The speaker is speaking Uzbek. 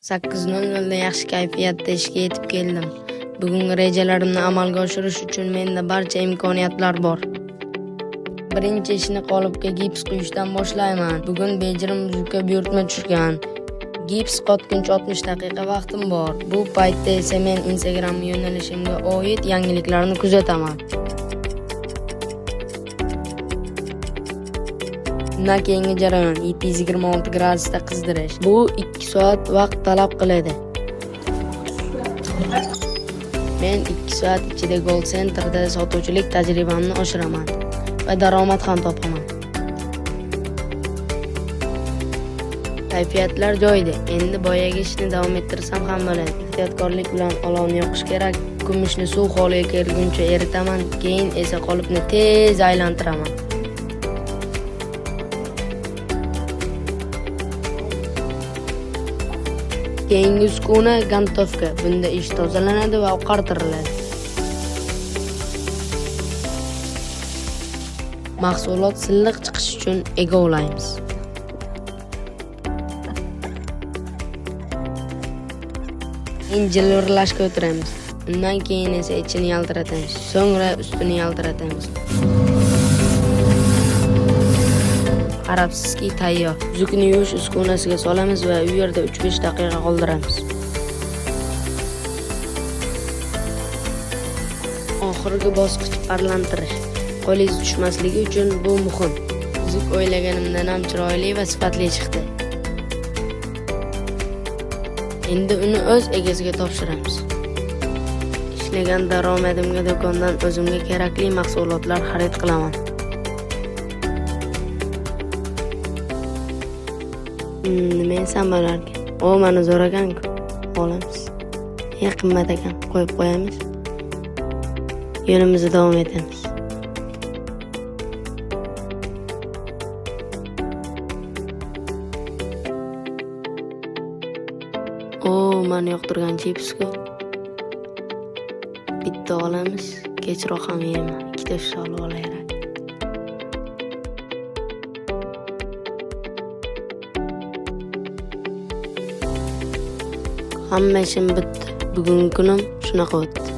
8:00 da yaxshi kayfiyatda ishga yetib keldim. Bugungi rejalarimni amalga oshirish uchun menda barcha imkoniyatlar bor. Birinchi ishni qolipga gips quyishdan boshlayman. Bugun bejirim uzukka buyurtma tushgan. Gips qotguncha 60 daqiqa vaqtim bor. Bu paytda esa men Instagram yo'nalishimga oid yangiliklarni kuzataman. Undan keyingi jarayon 726 gradusda qizdirish. Bu 2 soat vaqt talab qiladi. Men 2 soat ichida Gold Center'da sotuvchilik tajribamni oshiraman va daromad ham topaman. Kayfiyatlar joyida. Endi boyagi ishni davom ettirsam ham bo'ladi. Ehtiyotkorlik bilan olovni yoqish kerak. Kumushni suv holiga kelguncha eritaman, keyin esa qolipni tez aylantiraman. Keyingi uskuna gantovka. Bunda ish tozalanadi va oqartiriladi. Mahsulot silliq chiqishi uchun egovlaymiz. Keyin jilvirlashga o'tiramiz. Undan keyin esa ichini yaltiratamiz. So'ngra ustini yaltiratamiz. Qarabsizki, tayyor. Uzukni yuvish uskunasiga solamiz va u yerda 3-5 daqiqa qoldiramiz. Oxirgi bosqich parlantirish. Qo'lingiz tushmasligi uchun bu muhim. Uzuk o'ylaganimdan ham chiroyli va sifatli chiqdi. Endi uni o'z egasiga topshiramiz. Ishlagan daromadimga do'kondan o'zimga kerakli mahsulotlar xarid qilaman. Nima yesam bo'larkan? O, mana zo'r ekan-ku. Olamiz. Qimmat ekan, qo'yib qo'yamiz. Yo'limizni davom etamiz. O, mani yoqtirgan chips-ku. Bitta olamiz, kechroq ham yeyman. Ikkita uchta olib olaylik. Hamma ishim bitdi. Bugungi kunim shunaqa o'tdi.